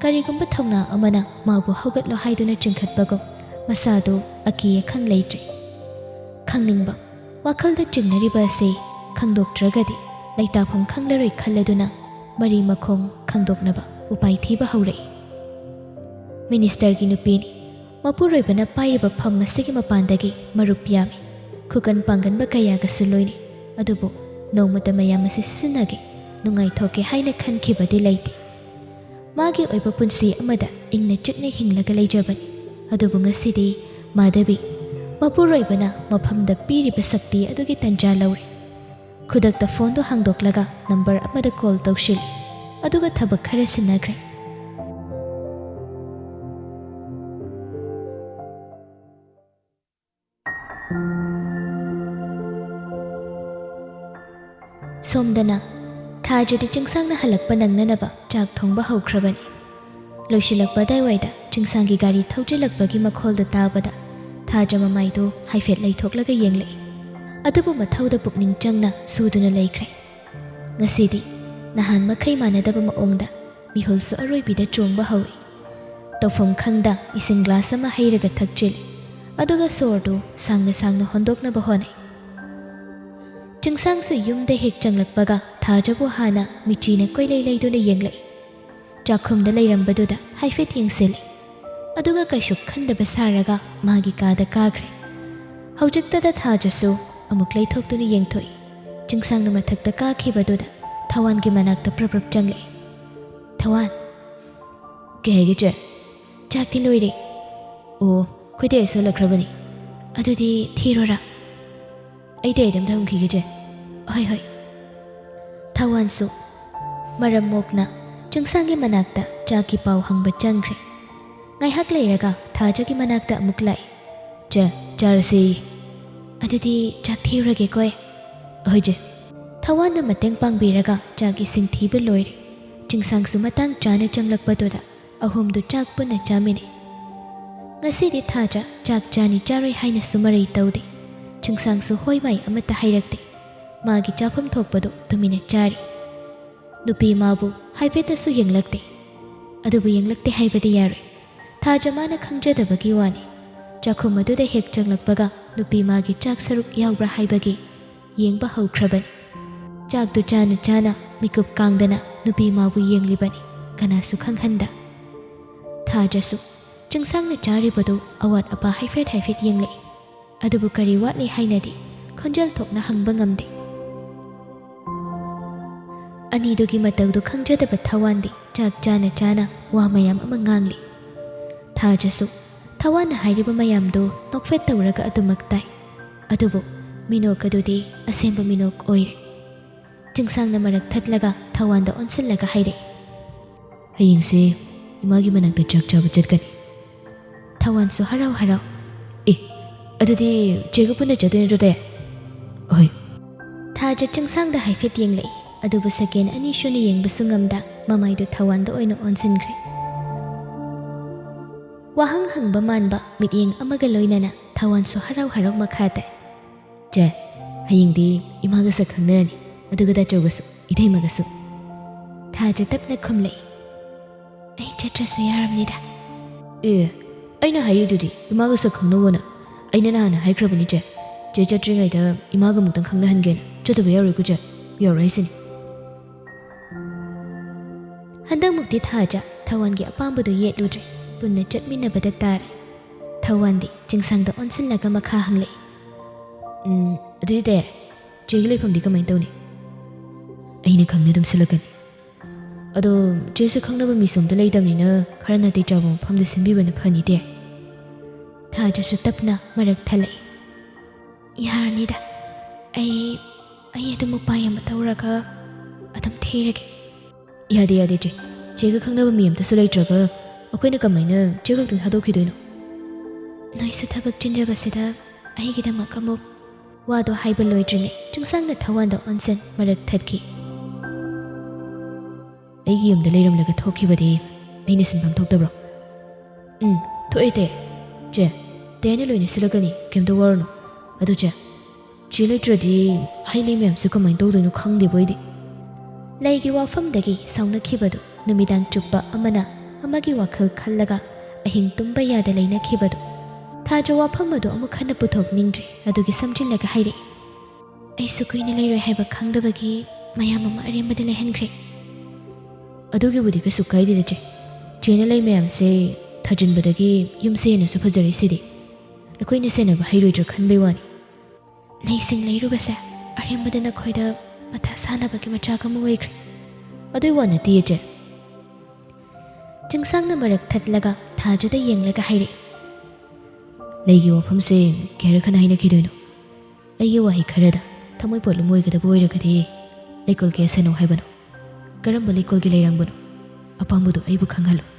ꯀꯔꯤꯒꯨꯝꯕ ꯊꯧꯅꯥ ꯑꯃꯅ ꯃꯥꯕꯨ ꯍꯧꯒꯠꯂꯣ ꯍꯥꯏꯗꯨꯅ ꯆꯤꯡꯈꯠꯄꯒꯨꯝ ꯃꯁꯥꯗꯨ ꯑꯀꯤ ꯑꯈꯪ ꯂꯩꯇ꯭ꯔꯦ꯫ ꯈꯪꯅꯤꯡꯕ, ꯋꯥꯈꯜꯗ ꯆꯤꯡꯅꯔꯤꯕ ꯑꯁꯤ ꯈꯪꯗꯣꯛꯇ꯭ꯔꯒꯗꯤ ꯂꯩꯇꯥꯐꯝ ꯈꯪꯂꯔꯣꯏ ꯈꯜꯂꯗꯨꯅ ꯃꯔꯤ ꯃꯈꯣꯡ ꯈꯪꯗꯣꯛꯅꯕ ꯎꯄꯥꯏ ꯊꯤꯕ ꯍꯧꯔꯛꯏ꯫ ꯃꯤꯅꯤꯁꯇꯔꯒꯤ ꯅꯨꯄꯤꯅꯤ꯫ ꯃꯄꯨꯔꯣꯏꯕꯅ ꯄꯥꯏꯔꯤꯕ ꯐꯝ ꯑꯁꯤꯒꯤ ꯃꯄꯥꯟꯗꯒꯤ ꯃꯔꯨꯞ ꯌꯥꯝꯃꯤ꯫ ꯈꯨꯀꯟ ꯄꯥꯡꯒꯟꯕ ꯀꯌꯥꯒꯁꯨ ꯂꯣꯏꯅꯩ꯫ ꯑꯗꯨꯕꯨ ꯅꯣꯡꯃꯇ ꯃꯌꯥꯝ ꯑꯁꯤ ꯁꯤꯖꯤꯟꯅꯒꯦ, ꯅꯨꯡꯉꯥꯏꯊꯣꯛꯀꯦ ꯍꯥꯏꯅ ꯈꯟꯈꯤꯕꯗꯤ ꯂꯩꯇꯦ꯫ ꯃꯥꯒꯤ ꯑꯣꯏꯕ ꯄꯨꯟꯁꯤ ꯑꯃꯗ ꯏꯪꯅ ꯆꯤꯛꯅ ꯍꯤꯡꯂꯒ ꯂꯩꯖꯕꯅꯤ꯫ ꯑꯗꯨꯕꯨ ꯉꯁꯤꯗꯤ ꯃꯥꯙꯕꯤ, ꯃꯄꯨꯔꯣꯏꯕꯅ ꯃꯐꯝꯗ ꯄꯤꯔꯤꯕ ꯁꯛꯇꯤ ꯑꯗꯨꯒꯤ ꯇꯟꯖꯥ ꯂꯧꯔꯦ꯫ ꯈꯨꯗꯛꯇ ꯐꯣꯟꯗꯨ ꯍꯥꯡꯗꯣꯛꯂꯒ ꯅꯝꯕꯔ ꯑꯃꯗ ꯀꯣꯜ ꯇꯧꯁꯤꯜꯂꯤ꯫ ꯑꯗꯨꯒ ꯊꯕꯛ ꯈꯔ ꯁꯤꯟꯅꯈ꯭ꯔꯦ꯫ ꯁꯣꯝꯗꯅ ꯊꯥꯖꯗꯤ ꯆꯤꯡꯁꯥꯡꯅ ꯍꯜꯂꯛꯄ ꯅꯪꯅꯅꯕ ꯆꯥꯛ ꯊꯣꯡꯕ ꯍꯧꯈ꯭ꯔꯕꯅꯤ꯫ ꯂꯣꯏꯁꯤꯜꯂꯛꯄ ꯑꯗꯥꯏꯋꯥꯏꯗ ꯆꯤꯡꯁꯥꯡꯒꯤ ꯒꯥꯔꯤ ꯊꯧꯖꯤꯜꯂꯛꯄꯒꯤ ꯃꯈꯣꯜꯗꯨ ꯇꯥꯕꯗ ꯊꯥꯖ ꯃꯃꯥꯏꯗꯨ ꯍꯥꯏꯐꯦꯠ ꯂꯩꯊꯣꯛꯂꯒ ꯌꯦꯡꯂꯛꯏ꯫ ꯑꯗꯨꯕꯨ ꯃꯊꯧꯗ ꯄꯨꯛꯅꯤꯡ ꯆꯪꯅ ꯁꯨꯗꯨꯅ ꯂꯩꯈ꯭ꯔꯦ꯫ ꯉꯁꯤꯗꯤ ꯅꯍꯥꯟ ꯃꯈꯩ ꯃꯥꯟꯅꯗꯕ ꯃꯑꯣꯡꯗ ꯃꯤꯍꯨꯜꯁꯨ ꯑꯔꯣꯏꯕꯤꯗ ꯆꯣꯡꯕ ꯍꯧꯏ꯫ ꯇꯧꯐꯝ ꯈꯪꯗ ꯏꯁꯤꯡ ꯒ꯭ꯂꯥꯁ ꯑꯃ ꯍꯩꯔꯒ ꯊꯛꯆꯤꯜꯂꯤ, ꯑꯗꯨꯒ ꯁꯣꯔꯗꯨ ꯁꯥꯡꯅ ꯁꯥꯡꯅ ꯍꯣꯟꯗꯣꯛꯅꯕ ꯍꯣꯠꯅꯩ꯫ ꯆꯤꯡꯁꯥꯡꯁꯨ ꯌꯨꯝꯗ ꯍꯦꯛ ꯆꯪꯂꯛꯄꯒ ꯊꯥꯖꯕꯨ ꯍꯥꯟꯅ ꯃꯤꯆꯤꯅ ꯀꯣꯏꯂꯩ ꯂꯩꯗꯨꯅ ꯌꯦꯡꯂꯛꯏ꯫ ꯆꯥꯛꯈꯨꯝꯗ ꯂꯩꯔꯝꯕꯗꯨꯗ ꯍꯥꯏꯐꯦꯠ ꯌꯦꯡꯁꯤꯜꯂꯤ, ꯑꯗꯨꯒ ꯀꯩꯁꯨ ꯈꯟꯗꯕ ꯁꯥꯔꯒ ꯃꯥꯒꯤ ꯀꯥꯗ ꯀꯥꯈ꯭ꯔꯦ꯫ ꯍꯧꯖꯤꯛꯇꯗ ꯊꯥꯖꯁꯨ ꯑꯃꯨꯛ ꯂꯩꯊꯣꯛꯇꯨꯅ ꯌꯦꯡꯊꯣꯛꯏ꯫ ꯆꯤꯡꯁꯥꯡꯅ ꯃꯊꯛꯇ ꯀꯥꯈꯤꯕꯗꯨꯗ ꯊꯋꯥꯟꯒꯤ ꯃꯅꯥꯛꯇ ꯄ꯭ꯔꯞ ꯄ꯭ꯔꯞ ꯆꯪꯂꯛꯏ꯫ "ꯊꯋꯥꯟ!" "ꯀꯩ ꯍꯥꯏꯒꯦ, ꯆꯦ?" "ꯆꯥꯛꯇꯤ ꯂꯣꯏꯔꯦ?" "ꯑꯣ, ꯈꯣꯏꯗꯩ ꯁꯣꯜꯂꯛꯈ꯭ꯔꯕꯅꯤ꯫ ꯑꯗꯨꯗꯤ ꯊꯤꯔꯣꯔꯥ?" "ꯑꯩ ꯇꯦꯔꯦꯠ ꯑꯝꯇ ꯍꯨꯝꯈꯤꯒꯦ, ꯆꯦ꯫" "ꯍꯣꯏ, ꯍꯣꯏ꯫" ꯊꯋꯥꯟꯁꯨ ꯃꯔꯝ ꯃꯣꯛꯅ ꯆꯤꯡꯁꯥꯡꯒꯤ ꯃꯅꯥꯛꯇ ꯆꯥꯛꯀꯤ ꯄꯥꯎ ꯍꯪꯕ ꯆꯪꯈ꯭ꯔꯦ꯫ ꯉꯥꯏꯍꯥꯛ ꯂꯩꯔꯒ ꯊꯥꯖꯒꯤ ꯃꯅꯥꯛꯇ ꯑꯃꯨꯛ ꯂꯥꯛꯏ꯫ "ꯆꯦ, ꯆꯥꯔꯁꯤ꯫" "ꯑꯗꯨꯗꯤ ꯆꯥꯛ ꯊꯤꯔꯨꯔꯒꯦꯀꯣ ꯑꯩ꯫" "ꯍꯣꯏ, ꯆꯦ꯫" ꯊꯋꯥꯟꯅ ꯃꯇꯦꯡ ꯄꯥꯡꯕꯤꯔꯒ ꯆꯥꯛ ꯏꯁꯤꯡ ꯊꯤꯕ ꯂꯣꯏꯔꯦ꯫ ꯆꯤꯡꯁꯥꯡꯁꯨ ꯃꯇꯥꯡ ꯆꯥꯅ ꯆꯪꯂꯛꯄꯗꯨꯗ ꯑꯍꯨꯝꯗꯨ ꯆꯥꯛ ꯄꯨꯟꯅ ꯆꯥꯃꯤꯟꯅꯩ꯫ ꯉꯁꯤꯗꯤ ꯊꯥꯖ ꯆꯥꯛ ꯆꯥꯅꯤ ꯆꯥꯔꯣꯏ ꯍꯥꯏꯅꯁꯨ ꯃꯔꯩ ꯇꯧꯗꯦ꯫ ꯆꯤꯡꯁꯥꯡꯁꯨ ꯍꯣꯏ ꯃꯥꯏ ꯑꯃꯠꯇ ꯍꯥꯏꯔꯛꯇꯦ꯫ ꯃꯥꯒꯤ ꯆꯥꯐꯝ ꯊꯣꯛꯄꯗꯨ ꯇꯨꯃꯤꯟꯅ ꯆꯥꯔꯤ꯫ ꯅꯨꯄꯤ ꯃꯥꯕꯨ ꯍꯥꯏꯐꯦꯠꯇꯁꯨ ꯌꯦꯡꯂꯛꯇꯦ꯫ ꯑꯗꯨꯕꯨ ꯌꯦꯡꯂꯛꯇꯦ ꯍꯥꯏꯕꯗꯤ ꯌꯥꯔꯣꯏ꯫ ꯊꯥꯖ ꯃꯥꯅ ꯈꯪꯖꯗꯕꯒꯤ ꯋꯥꯅꯤ꯫ ꯆꯥꯛꯈꯨꯝ ꯑꯗꯨꯗ ꯍꯦꯛ ꯆꯪꯂꯛꯄꯒ ꯅꯨꯄꯤ ꯃꯥꯒꯤ ꯆꯥꯛ ꯁꯔꯨꯛ ꯌꯥꯎꯕ꯭ꯔꯥ ꯍꯥꯏꯕꯒꯤ ꯌꯦꯡꯕ ꯍꯧꯈ꯭ꯔꯕꯅꯤ꯫ ꯆꯥꯛꯇꯨ ꯆꯥꯅ ꯆꯥꯅ ꯃꯤꯀꯨꯞ ꯀꯥꯡꯗꯅ ꯅꯨꯄꯤ ꯃꯥꯕꯨ ꯌꯦꯡꯂꯤꯕꯅꯤ, ꯀꯅꯥꯁꯨ ꯈꯪꯍꯟꯗ꯫ ꯊꯥꯖꯁꯨ ꯆꯤꯡꯁꯥꯡꯅ ꯆꯥꯔꯤꯕꯗꯨ ꯑꯋꯥꯠ ꯑꯄꯥ ꯍꯥꯏꯐꯦꯠ ꯍꯥꯏꯐꯦꯠ ꯌꯦꯡꯂꯛꯏ꯫ ꯑꯗꯨꯕꯨ ꯀꯔꯤ ꯋꯥꯠꯂꯤ ꯍꯥꯏꯅꯗꯤ ꯈꯣꯟꯖꯦꯜ ꯊꯣꯛꯅ ꯍꯪꯕ ꯉꯝꯗꯦ꯫ ꯑꯅꯤꯗꯨꯒꯤ ꯃꯇꯧꯗꯨ ꯈꯪꯖꯗꯕ ꯊꯋꯥꯟꯗꯤ ꯆꯥꯛ ꯆꯥꯅ ꯆꯥꯅ ꯋꯥ ꯃꯌꯥꯝ ꯑꯃ ꯉꯥꯡꯂꯤ꯫ ꯊꯥꯖꯁꯨ ꯊꯋꯥꯟꯅ ꯍꯥꯏꯔꯤꯕ ꯃꯌꯥꯝꯗꯨ ꯅꯣꯛꯐꯦꯠ ꯇꯧꯔꯒ ꯑꯗꯨꯃꯛ ꯇꯥꯏ꯫ ꯑꯗꯨꯕꯨ ꯃꯤꯅꯣꯛ ꯑꯗꯨꯗꯤ ꯑꯁꯦꯡꯕ ꯃꯤꯅꯣꯛ ꯑꯣꯏꯔꯦ꯫ ꯆꯤꯡꯁꯥꯡꯅ ꯃꯔꯛ ꯊꯠꯂꯒ ꯊꯋꯥꯟꯗ ꯑꯣꯟꯁꯤꯜꯂꯒ ꯍꯥꯏꯔꯛꯏ, "ꯍꯌꯦꯡꯁꯦ ꯏꯃꯥꯒꯤ ꯃꯅꯥꯛꯇ ꯆꯥꯛ ꯆꯥꯕ ꯆꯠꯀꯅꯤ꯫" ꯊꯋꯥꯟꯁꯨ ꯍꯔꯥꯎ ꯍꯔꯥꯎ, "ꯑꯦ, ꯑꯗꯨꯗꯤ ꯆꯦꯒ ꯄꯨꯟꯅ ꯆꯠꯇꯣꯏ ꯅꯠꯇ꯭ꯔꯣ, ꯇꯦ?" "ꯍꯣꯏ꯫" ꯊꯥꯖ ꯆꯤꯡꯁꯥꯡꯗ ꯍꯥꯏꯐꯦꯠ ꯌꯦꯡꯂꯛꯏ, ꯑꯗꯨꯕꯨ ꯁꯦꯀꯦꯟ ꯑꯅꯤ ꯁꯨꯅ ꯌꯦꯡꯕꯁꯨ ꯉꯝꯗ ꯃꯃꯥꯏꯗꯨ ꯊꯋꯥꯟꯗ ꯑꯣꯏꯅ ꯑꯣꯟꯁꯤꯟꯈ꯭ꯔꯦ꯫ ꯋꯥꯍꯪ ꯍꯪꯕ ꯃꯥꯟꯕ ꯃꯤꯠꯌꯦꯡ ꯑꯃꯒ ꯂꯣꯏꯅꯅ ꯊꯋꯥꯟꯁꯨ ꯍꯔꯥꯎ ꯍꯔꯥꯎ ꯃꯈꯥ ꯇꯥꯏ, "ꯆꯦ, ꯍꯌꯦꯡꯗꯤ ꯏꯃꯥꯒ ꯁꯛ ꯈꯪꯅꯔꯅꯤ, ꯑꯗꯨꯒ ꯇꯥꯆꯧꯒꯁꯨ, ꯏꯇꯩꯃꯒꯁꯨ꯫" ꯊꯥꯖ ꯇꯞꯅ ꯈꯨꯝꯂꯛꯏ꯫ ꯑꯩ ꯆꯠꯇ꯭ꯔꯁꯨ ꯌꯥꯔꯝꯅꯤꯗ꯫ ꯑꯦ, ꯑꯩꯅ ꯍꯥꯏꯔꯤꯗꯨꯗꯤ ꯏꯃꯥꯒ ꯁꯛ ꯈꯪꯅꯧꯑꯣꯅ꯫ ꯑꯩꯅ ꯅꯍꯥꯟꯅ ꯍꯥꯏꯈ꯭ꯔꯕꯅꯤ ꯆꯦ꯫ ꯆꯦ ꯆꯠꯇ꯭ꯔꯤꯉꯩꯗ ꯏꯃꯥꯒ ꯑꯃꯨꯛꯇꯪ ꯈꯪꯅꯍꯟꯒꯦꯅ꯫ ꯆꯠꯇꯕ ꯌꯥꯔꯣꯏꯀꯣ ꯆꯦ? ꯌꯥꯔꯣꯏ ꯍꯥꯏꯁꯤꯅꯤ꯫ ꯍꯟꯗꯛꯃꯨꯛꯇꯤ ꯊꯥꯖ ꯊꯧꯋꯥꯟꯒꯤ ꯑꯄꯥꯝꯕꯗꯨ ꯌꯦꯠꯂꯨꯗ꯭ꯔꯦ꯫ ꯄꯨꯟꯅ ꯆꯠꯃꯤꯟꯅꯕꯗ ꯇꯥꯔꯦ꯫ ꯊꯧꯋꯥꯟꯗꯤ ꯆꯤꯡꯁꯥꯡꯗ ꯑꯣꯟꯁꯤꯜꯂꯒ ꯃꯈꯥ ꯍꯪꯂꯛꯏ꯫ ꯎꯝ, ꯑꯗꯨꯗꯤ ꯇꯌꯥꯏ꯫ ꯆꯦꯒꯤ ꯂꯩꯐꯝꯗꯤ ꯀꯃꯥꯏꯅ ꯇꯧꯅꯤ? ꯑꯩꯅ ꯈꯪꯅ ꯑꯗꯨꯝ ꯁꯤꯜꯂꯛꯀꯅꯤ꯫ ꯑꯗꯣ ꯆꯦꯁꯨ ꯈꯪꯅꯕ ꯃꯤꯁꯨ ꯑꯝꯇ ꯂꯩꯇꯕꯅꯤꯅ ꯈꯔ ꯅꯥꯇꯩ ꯆꯥꯕ ꯃꯐꯝꯗ ꯁꯤꯟꯕꯤꯕꯅ ꯐꯅꯤ ꯇꯌꯥꯏ꯫ ꯊꯥꯖꯁꯨ ꯇꯞꯅ ꯃꯔꯛ ꯊꯠꯂꯛꯏ꯫ ꯌꯥꯔꯅꯤꯗ꯫ ꯑꯩ, ꯑꯩ ꯑꯗꯨꯝ ꯎꯄꯥꯏ ꯑꯃ ꯇꯧꯔꯒ ꯑꯗꯨꯝ ꯊꯤꯔꯒꯦ꯫ ꯌꯥꯗꯦ, ꯌꯥꯗꯦ ꯆꯦ꯫ ꯆꯦꯒ ꯈꯪꯅꯕ ꯃꯤ ꯑꯝꯇꯁꯨ ꯂꯩꯇ꯭ꯔꯒ ꯑꯩꯈꯣꯏꯅ ꯀꯃꯥꯏꯅ ꯆꯦ ꯈꯛꯇꯪ ꯊꯥꯗꯣꯛꯈꯤꯗꯣꯏꯅꯣ? ꯅꯣꯏꯁꯨ ꯊꯕꯛ ꯆꯤꯟꯖꯕꯁꯤꯗ ꯑꯩꯒꯤꯗꯃꯛ ꯑꯃꯨꯛ꯫ ꯋꯥꯗꯣ ꯍꯥꯏꯕ ꯂꯣꯏꯗ꯭ꯔꯤꯉꯩ ꯆꯤꯡꯁꯥꯡꯅ ꯊꯧꯋꯥꯟꯗ ꯑꯣꯟꯁꯤꯟ ꯃꯔꯛ ꯊꯠꯈꯤ꯫ ꯑꯩꯒꯤ ꯌꯨꯝꯗ ꯂꯩꯔꯝꯂꯒ ꯊꯣꯛꯈꯤꯕꯗꯤ ꯑꯩꯅ ꯁꯤꯟꯐꯝ ꯊꯣꯛꯇꯕ꯭ꯔꯣ? ꯎꯝ, ꯊꯣꯛꯑꯦ ꯇꯌꯥꯏ꯫ ꯆꯦ, ꯇꯌꯥꯏꯅ ꯂꯣꯏꯅ ꯁꯤꯜꯂꯛꯀꯅꯤ, ꯀꯩꯝꯇ ꯋꯥꯔꯨꯅꯨ꯫ ꯑꯗꯨ ꯆꯦ, ꯆꯦ ꯂꯩꯇ꯭ꯔꯗꯤ ꯍꯩ ꯂꯩ ꯃꯌꯥꯝꯁꯦ ꯀꯃꯥꯏꯅ ꯇꯧꯗꯣꯏꯅꯣ ꯈꯪꯗꯦꯕꯣ ꯑꯩꯗꯤ꯫ ꯂꯩꯒꯤ ꯋꯥꯐꯝꯗꯒꯤ ꯁꯥꯎꯅꯈꯤꯕꯗꯨ ꯅꯨꯃꯤꯗꯥꯡ ꯆꯨꯞꯄ ꯑꯃꯅ ꯑꯃꯒꯤ ꯋꯥꯈꯜ ꯈꯜꯂꯒ ꯑꯍꯤꯡ ꯇꯨꯝꯕ ꯌꯥꯗ ꯂꯩꯅꯈꯤꯕꯗꯨ꯫ ꯊꯥꯖ ꯋꯥꯐꯝ ꯑꯗꯨ ꯑꯃꯨꯛ ꯍꯟꯅ ꯄꯨꯊꯣꯛꯅꯤꯡꯗ꯭ꯔꯦ꯫ ꯑꯗꯨꯒꯤ ꯁꯝꯖꯤꯜꯂꯒ ꯍꯥꯏꯔꯛꯏ꯫ ꯑꯩꯁꯨ ꯀꯨꯏꯅ ꯂꯩꯔꯣꯏ ꯍꯥꯏꯕ ꯈꯪꯗꯕꯒꯤ ꯃꯌꯥꯝ ꯑꯃ ꯑꯔꯦꯝꯕꯗ ꯂꯩꯍꯟꯈ꯭ꯔꯦ꯫ ꯑꯗꯨꯒꯤꯕꯨꯗꯤ ꯀꯩꯁꯨ ꯀꯥꯏꯗꯦꯗ ꯆꯦ꯫ ꯆꯦꯅ ꯂꯩ ꯃꯌꯥꯝꯁꯦ ꯊꯥꯖꯤꯟꯕꯗꯒꯤ ꯌꯨꯝꯁꯦ ꯍꯦꯟꯅꯁꯨ ꯐꯖꯔꯛꯏꯁꯤꯗꯤ꯫ ꯑꯩꯈꯣꯏꯅ ꯁꯦꯟꯅꯕ ꯍꯩꯔꯣꯏꯗ꯭ꯔꯥ ꯈꯟꯕꯩ ꯋꯥꯅꯤ꯫ ꯂꯩꯁꯤꯡ ꯂꯩꯔꯨꯕꯁꯦ ꯑꯔꯦꯝꯕꯗ ꯅꯈꯣꯏꯗ ꯃꯊꯥ ꯁꯥꯅꯕꯒꯤ ꯃꯆꯥꯛ ꯑꯃ ꯑꯣꯏꯈ꯭ꯔꯦ꯫ ꯑꯗꯨꯏ ꯋꯥ ꯅꯠꯇꯤꯌꯦ ꯆꯦ꯫ ꯆꯤꯡꯁꯥꯡꯅ ꯃꯔꯛ ꯊꯠꯂꯒ ꯊꯥꯖꯗ ꯌꯦꯡꯂꯒ ꯍꯥꯏꯔꯛꯏ꯫ ꯂꯩꯒꯤ ꯋꯥꯐꯝꯁꯦ ꯀꯌꯥꯔꯛ ꯍꯟꯅ ꯍꯥꯏꯅꯈꯤꯗꯣꯏꯅꯣ? ꯑꯩꯒꯤ ꯋꯥꯍꯩ ꯈꯔꯗ ꯊꯃꯣꯏ ꯄꯣꯠꯂꯨꯝ ꯑꯣꯏꯒꯗꯕ ꯑꯣꯏꯔꯒꯗꯤ ꯂꯩꯀꯣꯜ ꯀꯌꯥ ꯁꯦꯟꯅꯧ ꯍꯥꯏꯕꯅꯣ? ꯀꯔꯝꯕ ꯂꯩꯀꯣꯜꯒꯤ ꯂꯩꯔꯥꯡꯕꯅꯣ? ꯑꯄꯥꯝꯕꯗꯨ ꯑꯩꯕꯨ ꯈꯪꯍꯜꯂꯨ꯫